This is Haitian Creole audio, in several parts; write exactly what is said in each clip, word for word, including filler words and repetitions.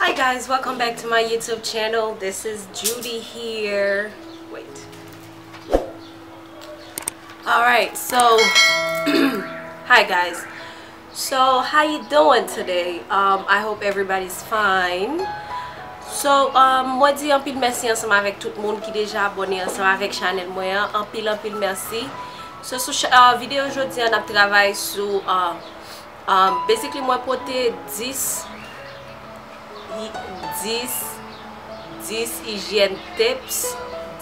Hi guys, welcome back to my YouTube channel. This is Judy here. Wait. Alright, so hi guys. So how you doing today? Um, I hope everybody's fine. So, um, mwen di anpil mèsi ansanm avèk tout moun ki deja abòne ansanm avèk chanèl mwen an. Anpil, anpil mèsi. So, sou cha- uh, videyo jodi an, n ap travay sou uh, Um, basically, mwen pote dis, dis, dis ijyèn tips,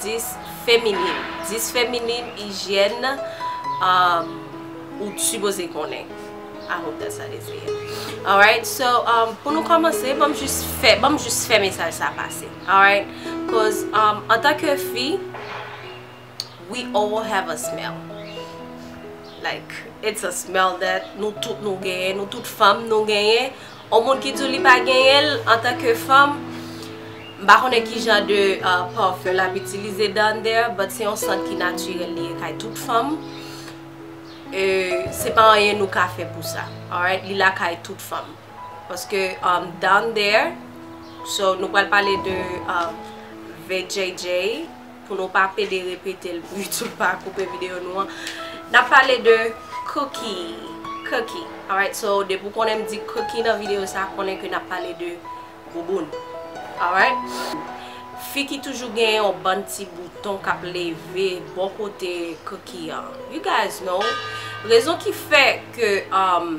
dis feminin, dis feminin ijyèn um, ou sipoze konnen. I hope that's how they say it. Alright, so um, pou nou kòmanse, ban m jis fè, ban m jis fè mesaj sa pase. Alright, cause um, antanke fi, we all have a smell. Like, it's a smell that nou tout nou genyen, nou tout fanm nou genyen. On moun ki di w li pa genyen l antanke fanm, m pa konnen ki jan de uh, parfum l ap itilize down there, but se yon sant ki natirèl li ye kay tout fanm. E se pa anyen nou ka fè pou sa. Alright, li la kay tout fanm. Paske um, down there, so nou pral pale de uh, V J J, pou nou pa pede repete l pou YouTube pa koupe videyo nou an. N ap pale de cookie. Cookie. Alright, so depi w konnen m di cookie nan videyo sa, konnen ke n ap pale de bouboun. Alright? Fi ki toujou gen yon bann ti bouton k ap leve bò kote cookie an. You guys know. Rezon ki fè ke um,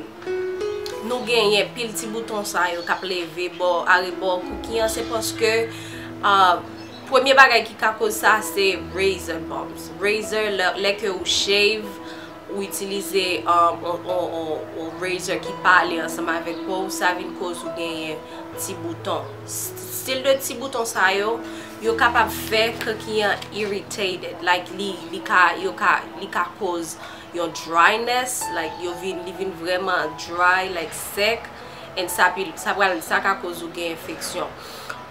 nou genyen pil ti bouton sa yo k ap leve bò arebò cookie an, se paske uh, premye bagay ki ka koz sa se razor bumps. Razor, lè, lè ke ou shave, ou itilize um, on, on, on, on razor ki pa ale ansanm avèk po w, sa vin koz ou genyen ti bouton. S- Stil de ti bouton sa yo, yo kapab fè cookie an irritated. Like, li, li ka, yo ka, li ka koz yon dryness, like, yo vin, li vin vrèman dry, like, sèk. And sa, pi- sa pral, sa ka koz ou gen enfeksyon.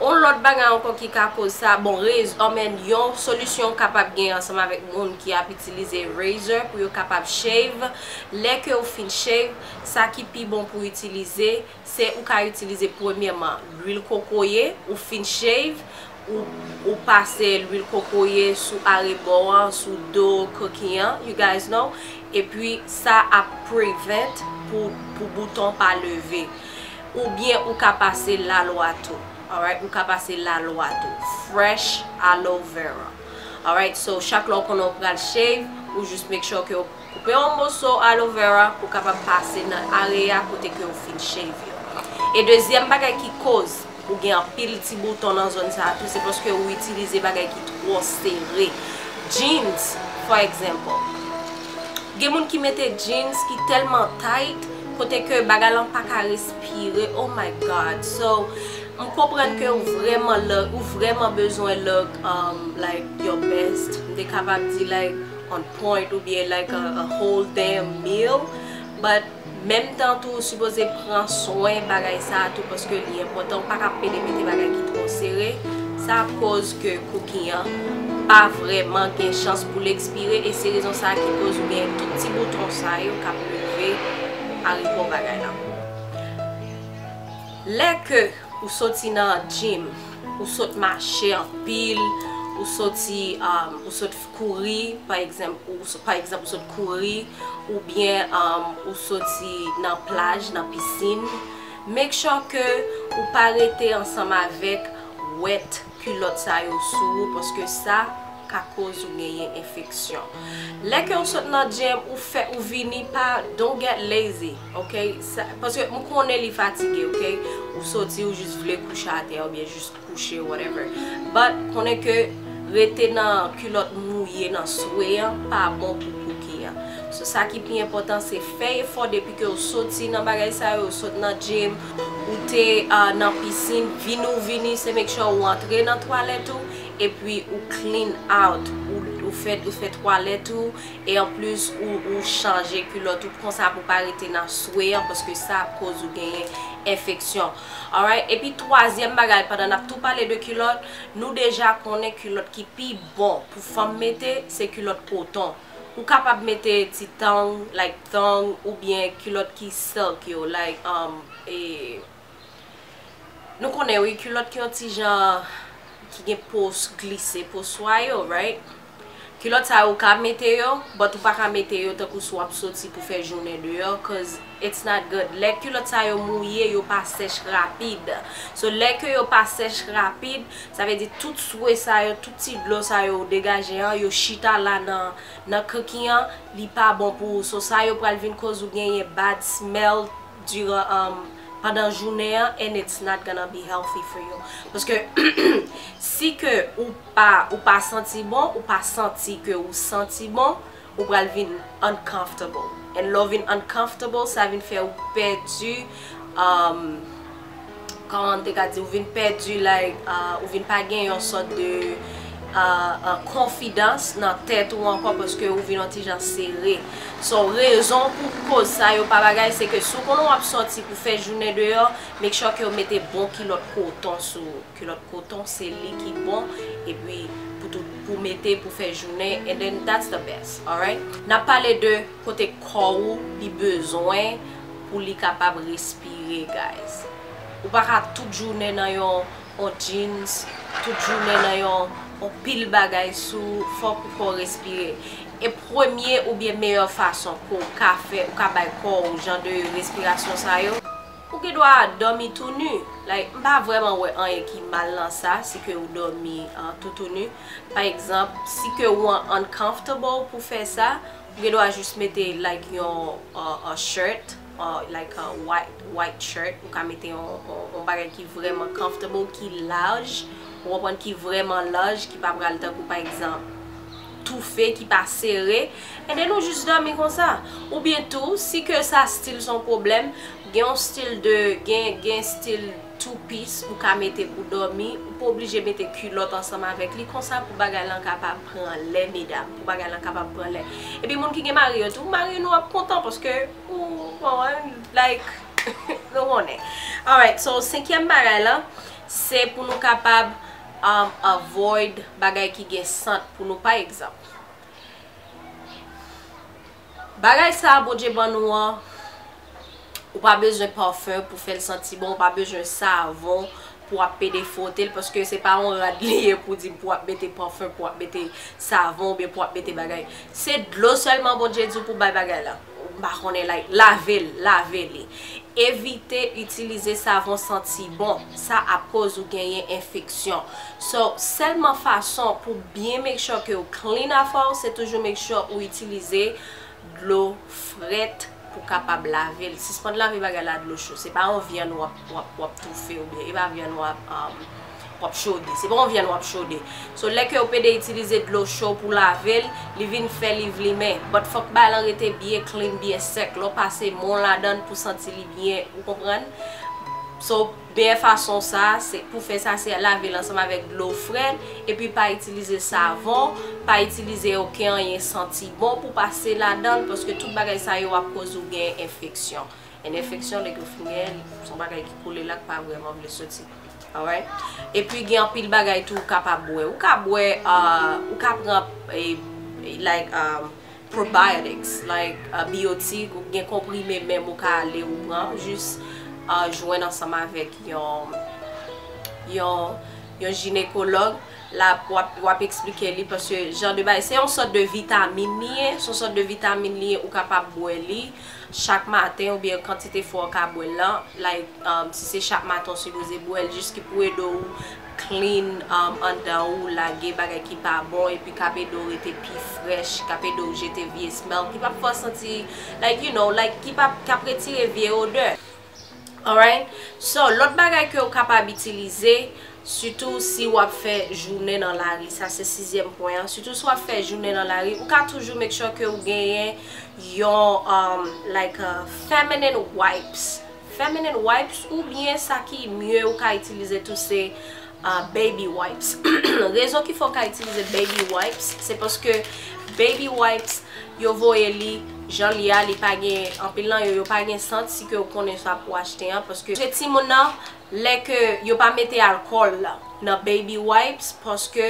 On lòt bagay ankò ki ka koz sa, bon, rez, I mean, yon solisyon ou kapab gen ansanm avèk moun ki ap itilize razor pou yo kapab shave. Lè ke ou fin shave, sa ki pi bon pou itilize, se ou ka itilize premyèman lwil kokoye, ou fin shave, ou, ou pase lwil kokoye sou arebò an, sou do cookie an, you guys know, epi sa ap prevent pou, pou bouton pa leve. Oubyen ou ka pase lalwa tou. Alright, ou ka pase lalwa tou. Fresh aloe vera. Alright, so chak lè w konnen w pral shave, ou jis make sure ke w koupe yon moso aloe vera pou w kapab pase nan area kote ke w fin shave yo. E dezyèm bagay ki koz ou gen anpil ti bouton nan zòn sa a tou, se paske ou itilize bagay ki twò sere. Jeans, for example. Gen moun ki mete jeans ki tèlman tight, kote ke bagay lan pa ka respire. Oh my God. So, m konprann ke ou vrèman look, ou vrèman bezwen look um, like your best. M te kapab di like on point oubyen like a, a whole damn meal. But menm tan tou ou sipoze pran swen bagay sa a tou paske li enpòtan. Ou pa ka pede mete bagay ki twò sere. Sa ap koz ke cookie an pa vrèman gen chans pou l ekspire e se rezon sa a ki koz ou gen tout ti bouton sa yo k ap leve arebò bagay la. Lè ke ou soti nan gym, ou sot mache anpil, ou soti, um, ou sot kouri, pa egzanp, ou, pa egzanp, ou sot kouri, oubyen um, ou soti nan plaj, nan pisin, make sure ke ou pa rete ansanm avèk wet kilòt sa yo sou ou, paske sa ka koz ou genyen enfeksyon. Lè ke ou sot nan gym, ou fè, ou vini, pa, don't get lazy, ok? Sa, paske m konnen li fatige, ok? Ou soti, ou jis vle kouche atè, oubyen jis kouche, whatever. But konnen ke rete nan kilòt mouye nan swe an pa bon pou cookie an. So, sa ki pi enpòtan se fè efò depi ke ou soti nan bagay sa yo, ou sot nan gym, ou te uh, nan pisin, vin ou vini, se make sure ou antre nan twalèt ou, epi ou clean out, ou, ou fè, ou fè twalèt ou, e anplis ou, ou chanje kilòt ou konsa pou pa rete nan swe an, paske sa ap koz ou genyen enfeksyon. Alright, epi twazyèm bagay, pandan n ap tou pale de kilòt, nou deja konnen kilòt ki pi bon pou fanm mete, se kilòt koton. Ou kapab mete ti thong, like thong, oubyen kilòt ki silk yo, like, um, e, Nou konnen wi, kilòt ki yon ti jan ki gen po glise, po swa yo, right? Kilòt sa yo ou ka mete yo, but ou pa ka mete yo tankou si w ap soti pou fè jounen deyò, cause it's not good. Lè kilòt sa yo mouye, yo pa sèch rapid. So lè ke yo pa sèch rapid, sa vle di tout swe sa yo, tout ti dlo sa yo ou degaje an, yo chita la nan, nan kanki an, li pa bon pou ou. So sa yo pral vin koz ou genyen bad smell diran, um, pandan jounen an, and it's not gonna be healthy for you. Paske si ke ou pa, ou pa santi bon, ou pa santi ke ou santi bon, ou pral vin uncomfortable. And lè w vin uncomfortable, sa vin fè ou pèdi, um, kòman m te ka di, ou vin pèdi, like, uh, ou vin pa gen yon sòt de uh, uh, konfidans nan tèt ou ankò, paske ou vin yon ti jan sere. So rezon pou koz sa yo pa bagay, se ke si w konnen w ap sòti pou fè jounen deyò, make sure ke w mete bon kilòt koton sou ou. Kilòt koton se li ki bon, epi pou tout, pou mete pou fè jounen, and then that's the best, alright? N ap pale de kote kò ou li bezwen pou li kapab respire, guys. Ou pa ka tout jounen nan yon, yon jeans, tout jounen nan yon, yon pil bagay sou, fòk ou kò respire. E premye oubyen meyè fason ke w ka fè, ou ka bay kò w jan de respirasyon sa yo, ou gen dwa dòmi tou ni. Like, m pa vrèman wè anyen ki mal nan sa, si ke ou dòmi, uh, tou tou ni. Pa egzanp, si ke ou an uncomfortable pou fè sa, ou gen dwa jis mete, like, yon, uh, a shirt, uh, like a white, white shirt, ou ka mete yon, yon, yon bagay ki vrèman comfortable, ki laj, ou konprann, ki vrèman laj, ki pa pral tankou pa egzanp toufe, ki pa sere, and then ou jis dòmi konsa. Oubyen tou, si ke sa still se yon pwoblèm, gen yon stil de, gen, gen stil two piece ou ka mete pou dòmi, ou pa oblije mete kilòt ansanm avèk li, konsa pou bagay lan kapab pran lè, medam, pou bagay lan kapab pran lè. Epi moun ki gen mari yo tou, mari nou ap kontan paske ou, bon, like, nou konnen. Alright, so senkyèm bagay lan, se pou nou kapab, um, avoid bagay ki gen sant pou nou, pa egzanp. Bagay sa a Bondye ban nou an, ou pa bezwen pafen pou fè l santi bon, ou pa bezwen savon pou w ap pede fwote l, paske se pa yon rad li ye pou di pou w ap mete pafen, pou w ap mete savon, oubyen pou w ap mete bagay. Se dlo sèlman Bondye di w pou bay bagay la. M pa konnen, like, lave l, lave li. Evite itilize savon santi bon. Sa ap koz ou genyen enfeksyon. So, sèlman fason pou byen make sure ke ou clean afè w, se toujou make sure ou itilize dlo frèt pou kapab lave l. Sispann lave bagay la dlo cho. Se pa yon vyann w ap, w ap, w ap toufe oubyen e pa vyann w ap, um, w ap chode. Se pa yon vyann w ap chode. So, lè ke ou pede itilize dlo cho pou lave l, li vin fè li vlimen. But fòk bagay lan rete byen clean, byen sèk. Lè w pase men w ladan l pou santi li byen, ou konprann? So, meyè fason sa, se pou fè sa, se lave l ansanm avèk dlo frèt, epi pa itilize savon, pa itilize okenn anyen santi bon pou pase ladan l, paske tout bagay sa yo ap koz ou gen enfeksyon. And enfeksyon, nèg yo fin gen, se yon bagay ki kole la, k pa vrèman vle soti. Alright? Epi gen anpil bagay tou ou kapab bwè. Ou ka bwè, uh, ou ka pran, eh, like, um, probiotics, like, uh, biyotik, ou gen konprime menm ou ka ale ou pran, jis, uh, jwenn ansanm avèk yon, yon, yon jinekològ. La, w ap, w ap eksplike li, paske jan de bagay, se yon sòt de vitamin li ye, se yon sòt de vitamin li ye, ou kapab bwè li chak maten, oubyen kantite fwa w ka bwè l lan, like, um, si se chak maten w sipoze bwè l, jis ki pou ede w clean, um, anndan ou, lage bagay ki pa bon, epi k ap ede w rete pi frèch, k ap ede w jete vye smell, ki p ap fè w santi, like, you know, like, ki p ap, k ap retire vye odè. Alright? So, lòt bagay ke w kapab itilize, sitou si w ap fè jounen nan lari, sa se sizyèm pwen an, sitou si w ap fè jounen nan lari, ou ka toujou make sure ke ou genyen yon, um, like, uh, feminine wipes. Feminine wipes, oubyen sa ki mye ou ka itilize tou se, uh, baby wipes. Rezon ki fè w ka itilize baby wipes, se paske baby wipes, yo voye li jan li a, li pa gen, anpil nan yo, yo pa gen sant, si ke w konnen sa pou w achte an, paske timoun nan, lè ke yo pa mete alkòl nan baby wipes, paske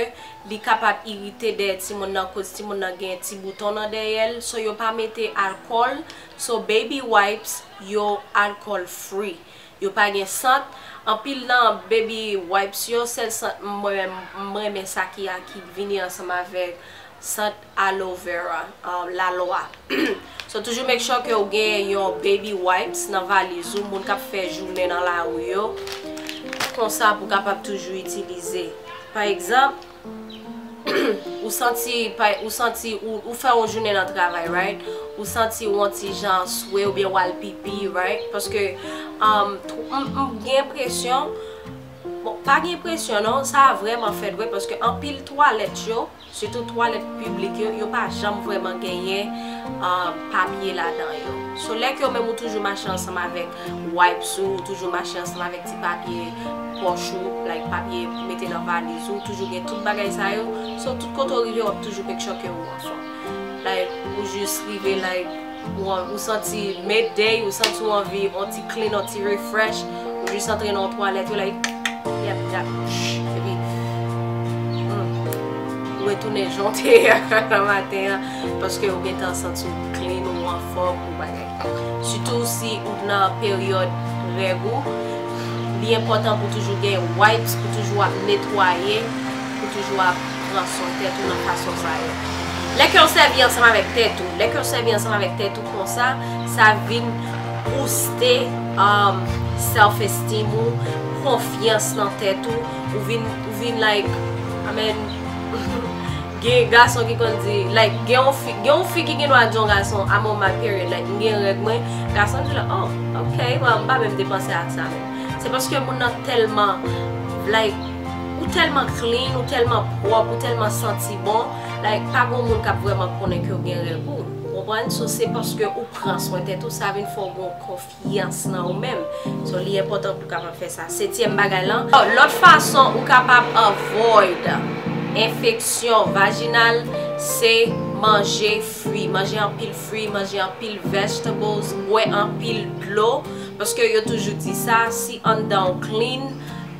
li kapab irite dèyè timoun nan, koz timoun nan gen ti bouton nan dèyè l, so yo pa mete alkòl, so baby wipes, yo alcohol free. Yo pa gen sant. Anpil nan baby wipes yo, sèl sant mwen menm m renmen sa ki a ki vini ansanm avèk sant aloe vera, um, lalwa. So toujou make sure ke w gen yon baby wipes nan valiz ou, moun k ap fè jounen nan lari yo, konsa pou w kapab toujou itilize. Pa egzanp, ou santi pa- ou santi ou, ou fè yon jounen nan travay, right? Ou santi w yon ti jan swe oubyen w al pipi, right? Paske um, tw- m, m gen enpresyon, bon, pa gen enpresyon non, sa vrèman fèt vre, paske anpil twalèt yo, sitou twalèt piblik yo, yo pa janm vrèman genyen um, papye ladan yo. So lè ke w menm ou toujou mache ansanm avèk wipes ou, ou toujou mache ansanm avèk ti papye pòch ou, like papye pou mete nan valiz ou, ou toujou gen tout bagay sa yo. So tout kote w rive, w ap toujou make sure ke ou anfòm. Like ou jis rive, like ou, an- ou santi midday, ou santi w anvi yon ti clean, yon ti refresh, ou jis antre nan yon twalèt, ou like yap yap, epi hmm, ou retounen jan w te ye nan maten an, paske ou gentan santi w clean, ou anfòm, ou bagay. Sitou si ou nan peryòd règ ou, li enpòtan pou toujou gen wipes, pou toujou ap netwaye, pou toujou ap pran swen tèt ou nan fason sa yo. Lè ke w sèvi ansanm avèk tèt ou, lè ke w sèvi ansanm avèk tèt ou konsa, sa vin booste um, self esteem ou, konfyans nan tèt ou, ou vin, ou vin like, amen. Gen gason ki konn di, like, gen yon fi, gen yon fi ki gen dwa di yon gason, I'm on my period, like, m gen règ mwen, gason di la, oh, ok, well, m pa menm te panse ak sa menm. Se paske moun nan tèlman, like, ou tèlman clean, ou tèlman pwòp, ou tèlman santi bon, like, pa gen moun k ap vrèman konnen ke w gen règ ou. Ou konprann? So, se paske ou pran swen tèt ou, sa vin fè w gen yon konfyans nan ou menm. So, li enpòtan pou w kapab fè sa. Setyèm bagay lan, lòt fason ou kapab avoid enfeksyon vajinal, se manje fwi. Manje anpil fwi, manje anpil vegetables, bwè anpil dlo. Paske yo toujou di sa, si anndan w clean,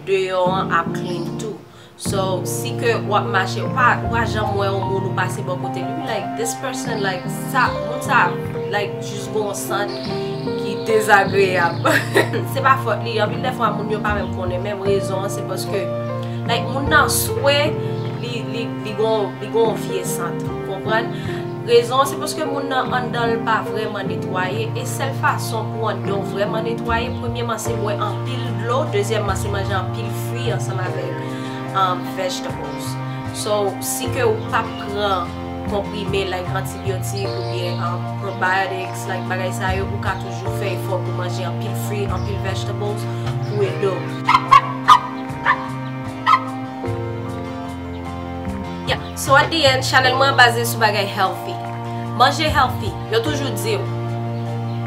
deyò an ap clean tou. So, si ke w ap mache, ou pa, ou pa janm wè yon moun ou pase bò kote li, you be like, this person, like, sa, moun sa, like, jis gon sant ki dezagreyab. Se pa fòt li, anpil dèfwa moun yo pa menm konnen, menm rezon an, se paske, like, moun nan swe, li, li, li gon, li gon vye sant, ou konprann? Rezon an, se paske moun nan anndan l pa vrèman netwaye, e sèl fason pou anndan w vrèman netwaye, premyèman, se bwè anpil dlo, dezyèmman, se manje anpil fwi ansanm avèk um, vegetables. So, si ke ou pa pran konprime like antibiotik oubyen um, probiotics, like bagay sa yo, ou ka toujou fè efò pou manje anpil fwi, anpil vegetables pou ede w. Yeah. So at the end, chanèl mwen an baze sou bagay healthy. Manje healthy. Yo toujou di w,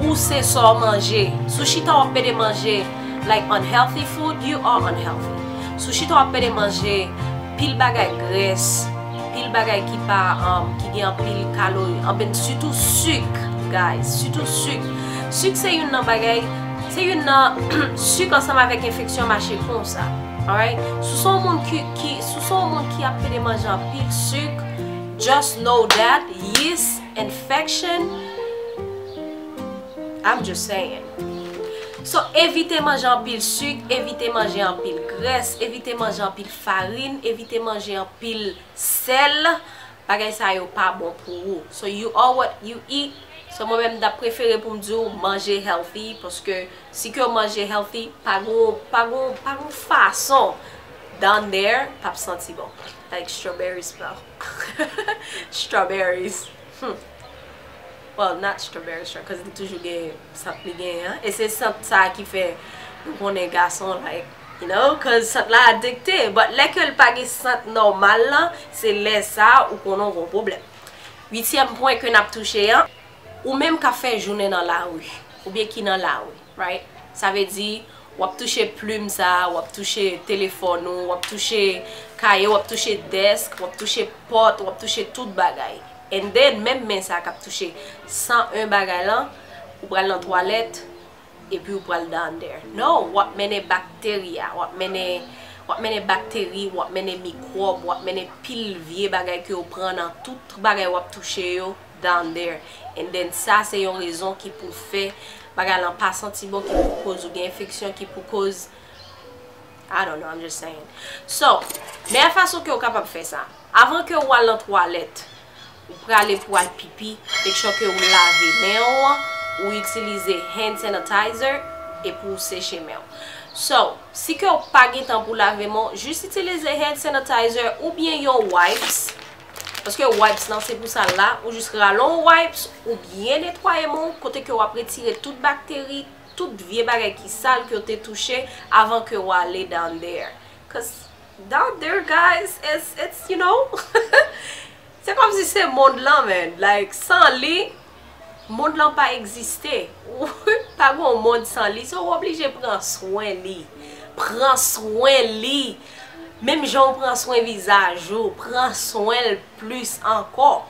ou se sa w manje. Si w chita w ap pede manje like unhealthy food, you are unhealthy. Si w chita w ap pede manje pil bagay grès, pil bagay ki pa, um, ki gen anpil kalori, anben sitou sik, guys, sitou sik. Sik se youn nan bagay, se youn nan sik ansanm avèk enfeksyon mache konsa. Alright? Si w se yon moun ki, ki, si w se yon moun ki ap pede manje anpil sik, just know that yeast infection, I'm just saying. So, evite manje anpil sik, evite manje anpil grès, evite manje anpil farin, evite manje anpil sèl. Bagay sa yo pa bon pou ou. So, you are what you eat. So, mwen menm, m ta prefere pou m di w manje healthy, paske si ke w manje healthy, pa gon, pa gon, pa gon fason down there p ap santi bon. Like strawberry smell. Strawberries. Hmm. Well, not strawberry, strawberry, 'cause li toujou gen sant li genyen an. E se sant sa ki fè nou konnen gason, like, you know, 'cause sant la adikte. But lè ke l pa gen sant nòmal lan, se lè sa ou konnen w gon pwoblèm. Uityèm pwen ke n ap touche an, ou menm k ap fè jounen nan lari, oubyen ki nan lari, right? Sa vle di, w ap touche plim sa, w ap touche telefòn ou, w ap touche kaye, w ap touche dèsk, w ap touche pòt, w ap touche tout bagay. And then, menm men sa k ap touche san en bagay lan, ou pral nan twalèt, epi ou pral down there. No, w ap mennen bakteri a, w ap mennen, w ap mennen bakteri, w ap mennen mikwòb, w ap mennen pil vye bagay ke w pran nan tout bagay w ap touche yo down there. And then, sa se yon rezon ki pou fè bagay lan pa santi bon, ki pou koz ou gen enfeksyon, ki pou koz I don't know, I'm just saying. So, meyè fason ke w kapab fè sa, avan ke w al nan twalèt, ou prale pou al pipi, make sure ke w lave men w, ou itilize hand sanitizer, epi w seche men w. So, si ke w pa gen tan pou lave men w, jis itilize hand sanitizer oubyen yon wipes. Paske wipes lan se pou sa l la, ou jis rale yon wipes, ou byen netwaye men w, kote ke w ap retire tout bakteri, tout vye bagay ki sal ke w te touche avan ke w ale down there. Cause down there, guys, it's, it's, you know, se kòmsi se mond lan, man. Like, san li, mond lan pa egziste. Pa gen yon mond san li, so w oblije pran swen li. Pran swen li. Menm jan w pran swen vizaj ou, pran swen l plis ankò.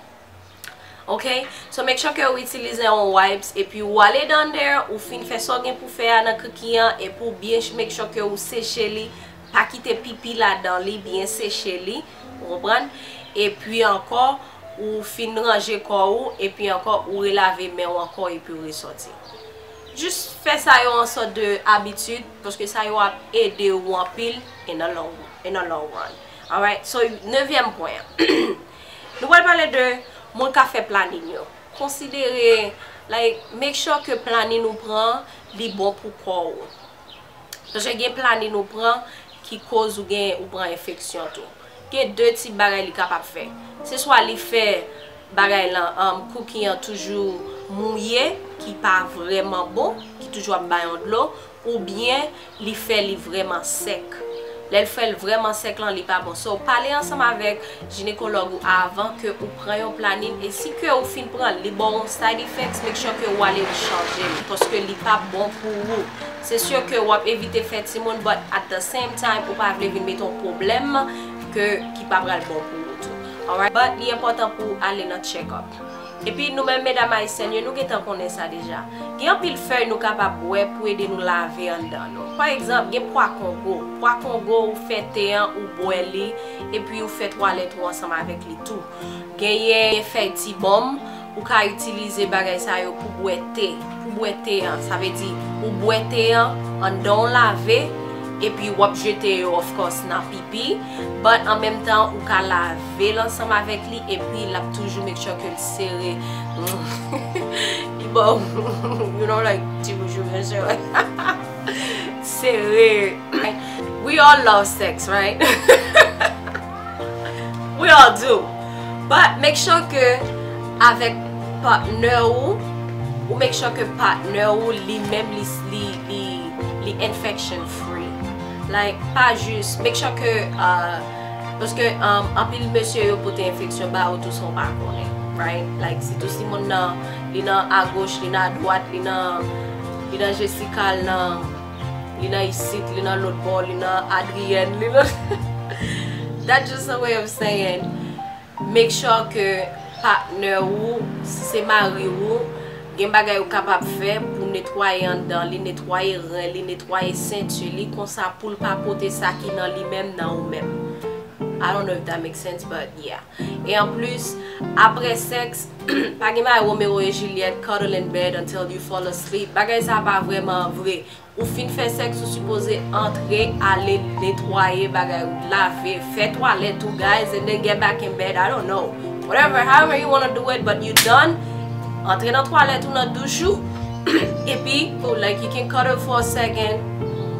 Ok? So make sure ke ou itilize yon wipes epi ou ale down there, ou fin fè sa w gen pou fè a nan kuki an, epi ou byen ch- make sure ke ou seche li, pa kite pipi ladan li, byen seche li, ou konprann? Epi ankò, ou fin ranje kò ou, epi ankò ou relave men w ankò epi ou resòti. Jis fè sa yo an sòt de abitid, paske sa yo ap ede ou anpil in the long, in the long run. Alright, so nevyèm pwen an. Nou pral pale de moun k ap fè planin yo. Konsidere, like, make sure ke planin ou pran, li bon pou kò ou. Paske gen planin ou pran ki koz ou gen, ou pran enfeksyon tou. Gen de tip bagay li kapab fè. Se swa li fè bagay lan, um, kuki an toujou mouye, ki pa vrèman bon, ki toujou ap bay yon dlo, oubyen li fè li vrèman sèk. Lè l fè l vrèman sèk lan, li pa bon. So, pale ansanm avèk jinekològ ou avan ke ou pran yon planin, e si ke ou fin pran l, li ba w yon side effects, make sure ke ou ale ou chanje l, paske li pa bon pou ou. Se si ke w ap evite fè timoun, but at the same time, ou pa vle vin mete yon pwoblèm ke, ki pa pral bon pou ou tou. Alright? But li enpòtan pou w ale nan check up. Epi nou menm medam ayisyèn yo, nou gentan konnen sa deja. Gen anpil fèy nou kapab bwè pou ede nou lave anndan nou. Pa egzanp, gen pwa kongo. Pwa kongo, ou fè te an, ou bwè li, epi ou fè twalèt ou ansanm avèk li tou. Genyen fèy tibonm, ou ka itilize bagay sa yo pou bwè te. Pou bwè te an, sa vle di, ou bwè te an, anndan w lave, epi w ap jete yo, of course, nan pipi, but an menm tan, ou ka lave l ansanm avèk li, epi l ap toujou make sure ke l sere. Li ba w, you know, like, ti boujou, byen sere. Sere. We all love sex, right? We all do. But make sure ke avèk patnè ou, ou make sure ke patnè ou li menm li, li, li, li infection free. Like, pa jis, make sure ke, uh, paske, um, anpil mesye yo pote enfeksyon ba ou tou san w pa konnen, right? Like, sitou si moun nan, li nan agoch, li nan adwat, li nan, li nan Jessica, li nan, li nan isit, li nan lòt bò, li nan Adrienne, li nan That's just a way of saying, make sure ke patnè ou, si se mari ou, gen bagay ou kapab fè pou netwaye anndan li, netwaye ren li, netwaye senti li, konsa pou l pa pote sa ki nan li menm nan ou menm. I don't know if that makes sense, but yeah. E anplis, apre sèks, pa gen bagay Romeo e Juliet, cuddle in bed until you fall asleep. Bagay sa pa vrèman vre. Ou fin fè sèks, ou sipoze antre, ale netwaye bagay ou, lave, fè twalèt ou, guys, and then get back in bed. I don't know. Whatever, however you wanna do it, but you done. Antre nan twalèt ou, nan douch ou, epi, oh, like, you can cuddle for a second,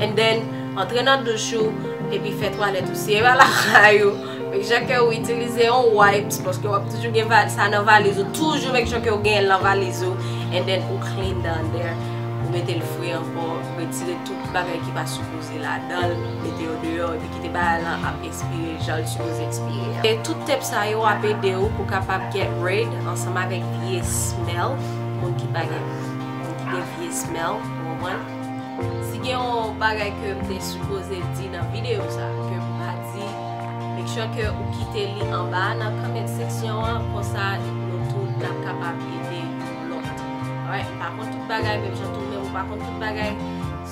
and then antre nan douch ou, epi fè twalèt ou. Si e pa lakay ou, make sure ke ou itilize yon wipes, paske w ap toujou gen va- sa nan valiz ou. Toujou make sure ke ou gen l nan valiz ou. And then ou clean down there. Ou mete l fre ankò. Retire tout bagay ki pa sipoze ladan l. Mete yo deyò. Epi kite bagay lan ap ekspire jan l sipoze ekspire an. E tout tep sa yo ap ede ou pou kapab get rid ansanm avèk vye smell. Moun ki pa gen, moun ki gen vye smell, ou konprann? Si gen yon bagay ke m te sipoze di nan videyo sa, ke m pa di, make sure ke ou kite li anba nan comment section an, konsa nou tout n ap kapab ede youn lòt. Alright, m pa konn tout bagay, menm jan tou menm ou pa konn tout bagay.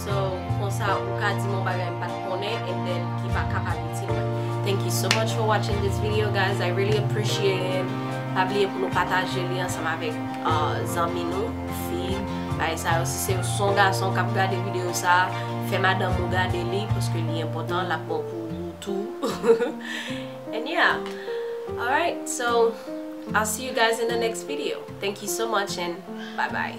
So, konsa ou ka di m yon bagay m pa t konnen, and then ki pa kapab itil mwen. Thank you so much for watching this video, guys. I really appreciate it. Pa bliye pou nou pataje li ansanm avèk, uh, zanmi nou, fi, bagay sa yo. Si se yon gason k ap gade videyo sa, fè madanm ou gade li, paske li enpòtan, l ap bon pou ou tou. And yeah. Alright, so I'll see you guys in the next video. Thank you so much and bye bye.